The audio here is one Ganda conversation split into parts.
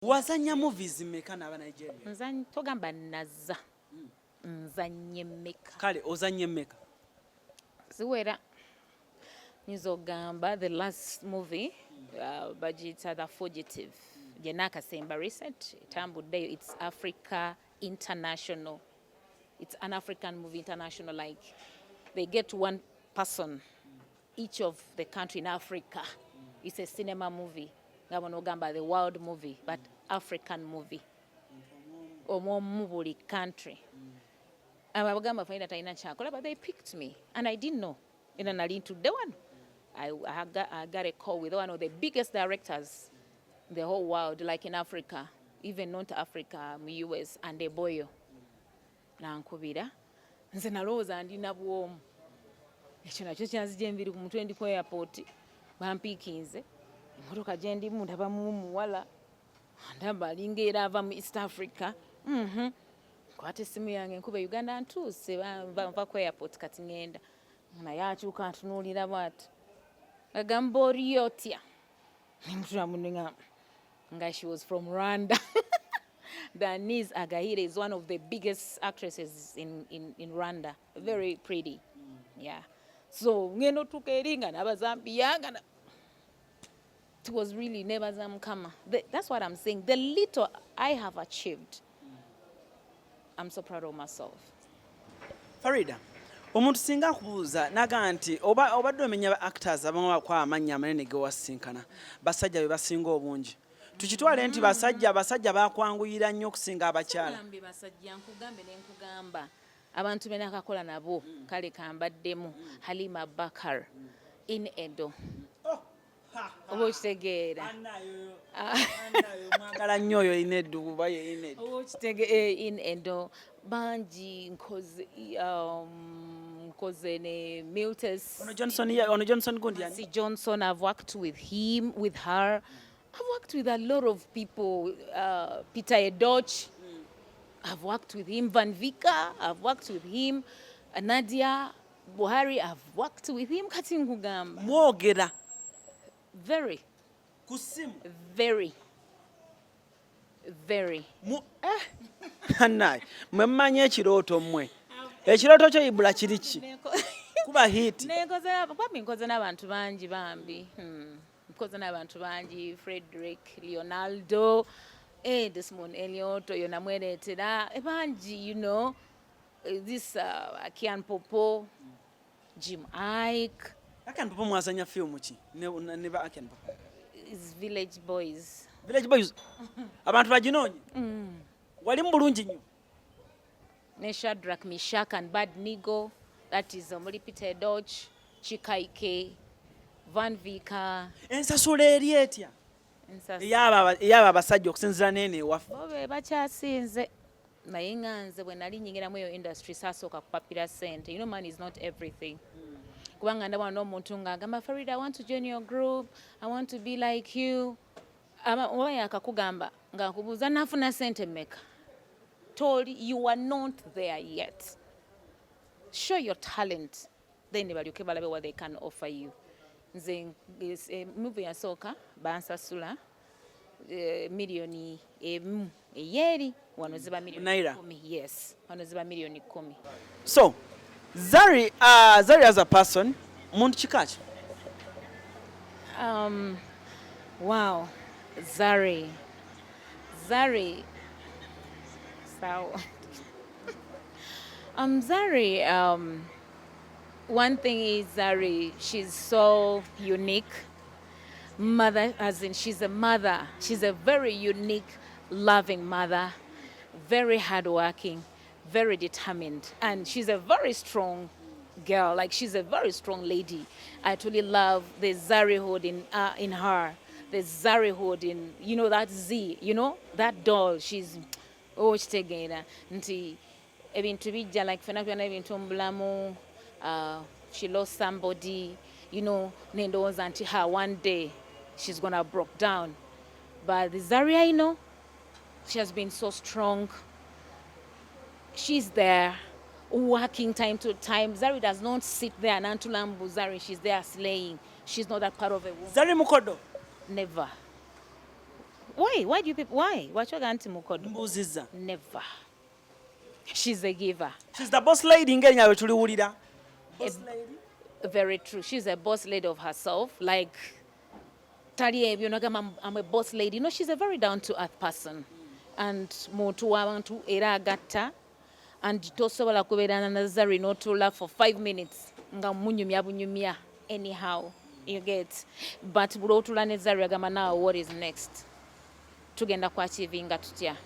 Wazanya movies mmeka n'aba Nigeria? Togamba nazza, nzanye mmeka? Kale ozanye mmeka? Ziwera. Nyinza okugamba the last movie bagiyita The Fugitive, gye naakasemba recent etambuddeyo. It's Africa International, it's an African movie international, like they get one person each of the country in Africa. It's a cinema movie, nga bw'onoogamba the world movie, but African movie, omwomu buli country. Abo abagamba Farida talina kyakola, but they picked me and I didn't know. Era nali ntudde wano, I got a call with one of the biggest directors in the whole world, like in Africa, even not Africa, mu US, and Eboyo nankubira. Nze nalowooza ndina bwomu, ekyo nakyo kyanzija enviri ku mutwe. Ndi ku airport, bampiikinze emotoka gye ndimu, ndabamu muwala, ndaba alinga era ava mu East Africa. Nkwata essimu yange, nkuba Uganda, ntuuse, nva ku airport, kati ŋŋenda. Naye akyuka ntunuulira bw'ati, agamba, "Oli otya?" Nemutula munenga nga she was from Rwanda. Denise Agahire is one of the biggest actresses in Rwanda, very pretty, yeah. So ngenda otuuka eri nga n'Abazambiya nga it was really, nebaza Mukama. That's what I'm saying, the little I have achieved, I'm so proud of myself. Farida, omuntu singa akubuuza naga nti oba obadde omenya ba actors abamu kwa amannya amanene ge wasinkana, basajja be basinga obungi, tukitwale nti basajja bakwanguyira nnyo okusinga abakyala? Gambe basajja, nkugambe nenkugamba abantu benakakola nabo. Kale kambaddemu Halima Bakar in Edo, oba okitegeera? Mwagala nnyo oyo Inedu, kuba ye Inedu. Oba in Edo bangi nkoze, nkoze ne Miltes. Ono Johnson ono Johnson gundi yani? Mercy Johnson, I've worked with him, with her. I've worked with a lot of people. Peter Edoch, I've worked with him. Van Vika, I've worked with him. Nadia Buhari, I've worked with him. Kati nkugamba. Mwogera? Very, Ku ssimu? very, very. Annaye mwe mmanyi ekirooto, mmwe ekirooto kyo Ibula kiri ki? Kuba hit. Nenkoze bambi, nkoze n'abantu bangi bambi. Nkoze n'abantu bangi, Frederick Leonardo, Desmond Elliot, oyo namwereetera, bangi, this Akian Popo, Jim Ike. Akian Popo mwazanya film ki ne ba Akian Popo? Is Village Boys. Village Boys, abantu baginoonye, wali mu bulungi nnyo. Ne Shadrach, Mishak and Abednego, that is omuli Peter Edoch, Chikaike, Van Vika. Ensasula eri etya ey'abo abasajja okusinziira neeno ewaffe? Bo be bakyasinze, naye nga nze bwe nali nyingiramu eyo industry, saasooka kupapira ssente. Money is not everything, kubanga ndabona n'omuntu ng'agamba, "Farida, I want to join your group, I want to be like you." Oba yakakugamba ng'akubuuza nafuna ssente mmeka, toli, you are not there yet. Show your talent, then balyoke balabe what they can offer you. Nze movie yasooka bansasula 1 million eyeeri, wano ziba miliyoni Naira? 10. Yes, wano ziba miliyoni 10. So Zari, Zari as a person, muntu kika ki? Wow, Zari. Zari. So, Zari, one thing is Zari, she's so unique. Mother, as in she's a mother. She's a very unique, loving mother, very hardworking, very determined, and she's a very strong girl. Like, she's a very strong lady. I truly love the Zarihood in her. The Zarihood in that Z, that doll. She's, oh, kitegeera nti ebintu bijja, like fena byonna ebintu mu bulamu. She lost somebody, nendowooza nti her one day she's gonna broke down, but the Zari I know, she has been so strong. She's there working time to time. Zari does not sit there nantulambu. Zari, she's there slaying. She's not that part of a woman. Zari mukodo? Never. Why do you people, why lwaki ogamba nti mukodo? Mbuuzizza. Never. She's a giver. She's the boss lady, ng'erinnya bwe tuliwulira. Boss lady. Very true. She's a boss lady of herself. Like tali ebyo nagamba, I'm a boss lady." No, she's a very down to earth person and muntu w'abantu era agatta, and tosobola kubeerana na Zari n'otuula for 5 minutes nga munyumya bunyumya anyhow, you get? But buli otuula ne Zari agamba, "Now what is next? Tugenda kwachievinga tutya?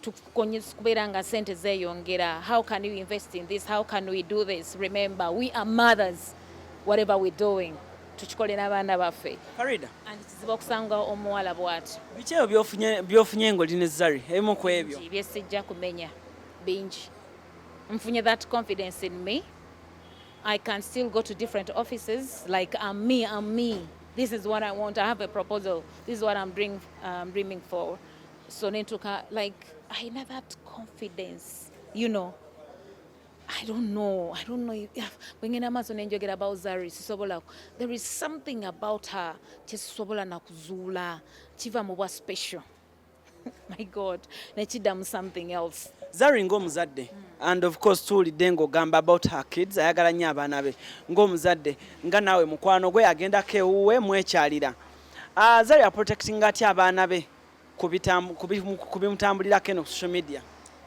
Tukonye kubeera nga sente zeeyongera. How can you invest in this? How can we do this? Remember, we are mothers. Whatever we're doing, tukikolera abaana baffe." Farida. And kizibu okusanga omuwala bw'atyo. Biki ebyo byofunye ng'oli ne Zari, ebimu ku ebyo? Byesijja kumenya bingi. Nfunye that confidence in me. I can still go to different offices like, "I'm me, I'm me. This is what I want. I have a proposal. This is what I'm dreaming for." So nentuka like I know that confidence. I don't know. I don't know. Bwe ngenda maaso nenjogera about Zari, sisobola. There is something about her kyesisobola nakuzuula. Kiva mu bwa special. My God. Nekiddamu something else. Zari ng'omuzadde, and of course tuwulidde ng'ogamba about her kids, ayagala nnyo abaana be. Ng'omuzadde, nga naawe mukwano gwe agendako ewuwe mwekyalira, Zari aprotectinga atya abaana be ku bimutambulirako eno ku social media?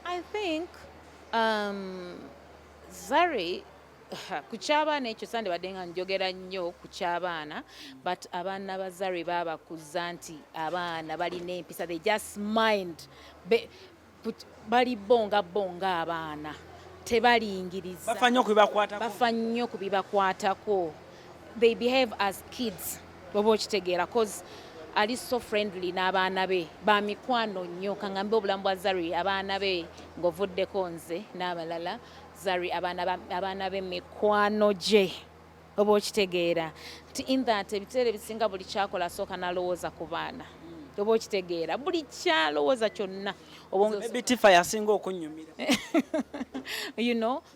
I think Zari ku ky'abaana ekyo sandibadde nga njogera nnyo ku ky'abaana, but abaana ba Zari baabakuza nti abaana balina empisa. They just mind bali bo nga bo ng'abaana, tebalingiriza. Bafa nnyo ku bibakwatako. Bafa nnyo ku bibakwatako. They behave as kids, oba okitegeera? 'Cause ali so friendly n'abaana be, bamikwano nnyo. Kaŋŋambe obulamu bwa Zari, abaana be, ng'ovuddeko nze n'abalala, Zari abaana be mikwano gye, oba okitegeera nti in that ebiseera ebisinga buli kyakola asooka n'alowooza ku baana, oba okitegeera? Buli kyalowooza kyonna oba Maybe Tifa yasinga okunnyumira.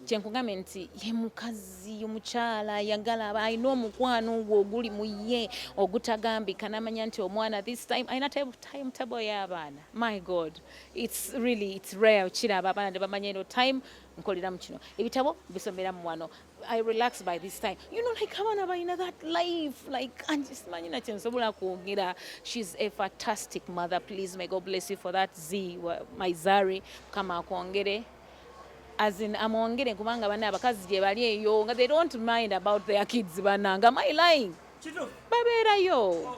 Kyenkugambye nti ye mukazi omukyala ayagala, alina omukwano ogwo oguli mu ye ogutagambika, n'amanya nti omwana this time alina time table y'abaana. My God, it's really, it's rare kiraba abaana ne bamanya eno time nkolera mu kino, ebitabo bisomera mu wano, I relax by this time, like abaana balina that life. Like anti simanyi na kyensobola kwogera. She's a fantastic mother. Please, may God bless you for that, Z, my Zari. Mukama akwongere, as in amwongere, kubanga bana abakazi gye bali eyo nga they don't mind about their kids. Bananga, am I lying? Babeerayo.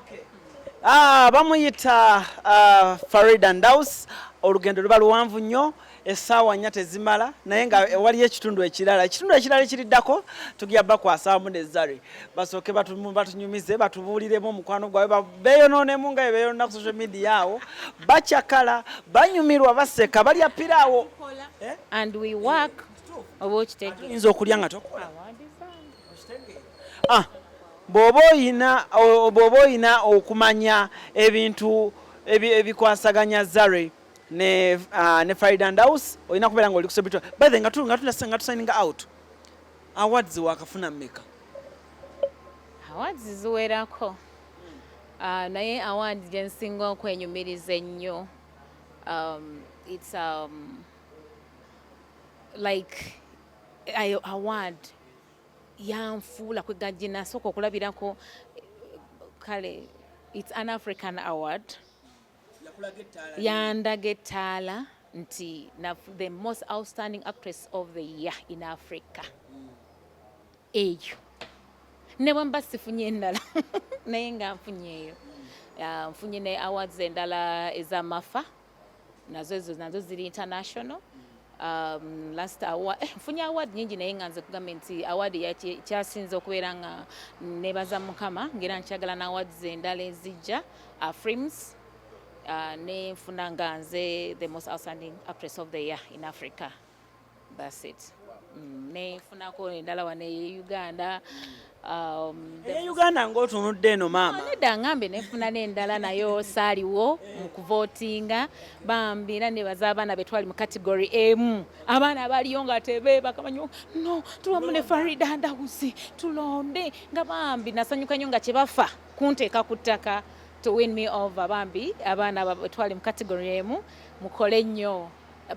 Ah, bamuyita Farida Ndaus. Olugendo luba luwanvu nnyo, essaawa 4 tezimala, naye nga waliyo ekitundu ekirala ekiriddako tugya bakwasaamu ne Zari, basooke batunyumize, batubuuliremu omukwano gwabwe, beeyonoonemu nga bwe beeyonoona ku social media awo. Bakyakala, banyumirwa, baseka, balya piraawo. Eh? And we work, oba okitegeera? Oyinza okulya nga tokola. Ah, bw'oba oyina okumanya ebintu ebikwasaganya Zari ne Farida Ndaus, olina kubeera nga oli ku. By the way, nga tusigninga out, awards wakafuna mmeka? Awards ziwerako. Naye awards gye nsinga okwenyumiriza ennyo, it's like ayo award yanfuula kwega gye nasooka okulabirako. Kale it's an African award yandaga ettaala nti the most outstanding actress of the year in Africa. Eyo ne bwe mba sifunye endala, naye nga nfunye eyo. Ah, nfunye ne awards endala ez'amafa, nazo ezo nazo ziri international. Last award, nfunye award nyingi, naye nga nze kugambye nti award kyasinze okubeera nga nebaza Mukama, ngera nkyagala na awards endala ezijja, films, nenfuna nga nze the most outstanding actress of the year in Africa. That's it. Nenfunako endala wano eye Uganda. Eye Uganda ng'otunudde eno, maama. Nedda, ngambe nefuna n'endala, nayo saaliwo mu kuvootinga bambi. Era nebaza abaana betwali mu category emu, abaana abaliyo nga tebeebaka, banyo no tuwamu ne Farida Ndawusi tulonde, nga bambi nasanyuka nnyo nga kyebafa kunteeka ku ttaka. to win me over. Bambi abaana twali mu category emu, mukole nnyo.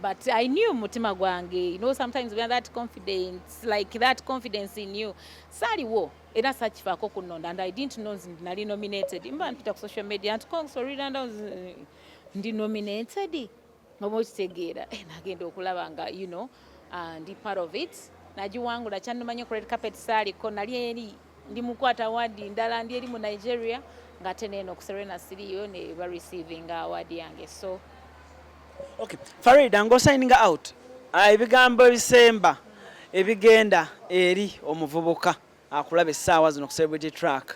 But I knew mutima gwange, sometimes we have that confidence, like that confidence in you. Saaliwo era sakifaako kunnonda, and I didn't know nti nali nominated. Mba mpita ku social media nti congs Farida, ndi nominated, oba okitegeera. Nagenda okulaba nga ndi part of it, nagiwangula. Kyannuma ku red carpet saaliko, nali eri ndi mukwata award ndala, ndi eri mu Nigeria, ng'ate neeno ku Serena siriyo ne ba receiving award yange, so. Okay, Farida, ng'osigninga out, ebigambo ebisemba ebigenda eri omuvubuka akulaba essaawa zino ku Celebrity Track.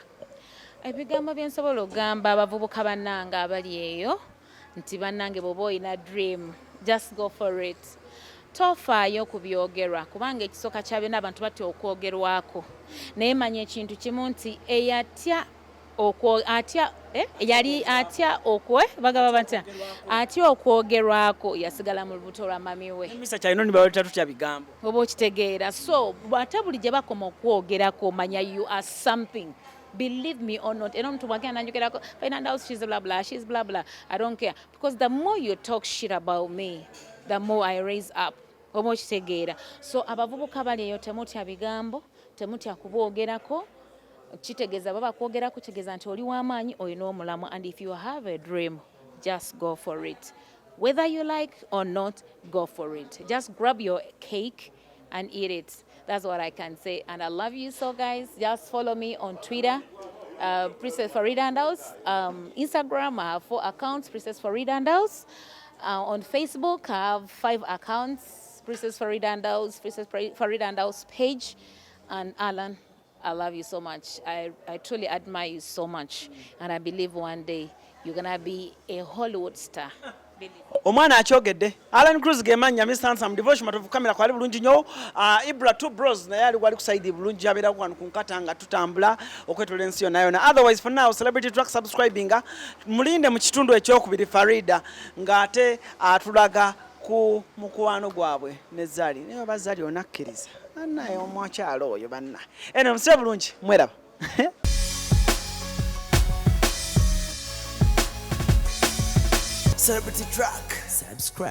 Ebigambo bye nsobola okugamba abavubuka bannange abali eyo nti bannange, bw'oba olina dream, just go for it. Tofaayo ku byogerwa, kubanga ekisooka kya byonna abantu batya okwogerwako. Naye manya ekintu kimu nti eyatya atya yali atya okwe bagaba batya atya okwogerwako yasigala mu lubuto lwa mami we. Misa kyalina nibaleta tutya bigambo. Oba okitegeera? So ate buli gye bakoma okwogerako, manya you are something, believe me or not. Era omuntu bwagenda nanjogerako, find out she's blah blah, she's blah blah, I don't care, because the more you talk shit about me, the more I raise up. Oba okitegeera? So abavubuka bali eyo, temutya bigambo, temutya kuboogerako. Kitegeeza baba kwogerako kitegeeza nti oli w'amaanyi, olina omulamu. And if you have a dream, just go for it. Whether you like or not, go for it. Just grab your cake and eat it. That's what I can say, and I love you so, guys. Just follow me on Twitter, Princess Farida Andaus. Instagram, I have four accounts, Princess Farida Andaus. On Facebook, I have five accounts, Princess Farida Andaus, Princess Farida Andaus page. And Alan, I love you so much. I truly admire you so much. And I believe one day you're going to be a Hollywood star. Omwana akyogedde. Alan Cruz gemanya Mr Handsome. Devotion Matovu, kamera kwali bulungi nnyo. Ibra Two Bros naye ali wali ku side bulungi, abeera wano ku nkata nga tutambula okwetola ensi yonna yonna. Otherwise, for now, Celebrity Track, subscribinga, mulinde mu kitundu ekyokubiri Farida ng'ate atulaga ku mukwano gwabwe ne Zari. Naye oba Zari onakkiriza annaye omwakyalo oyo banna eno musibe bulungi, mweraba. Celebrity Track. Subscribe.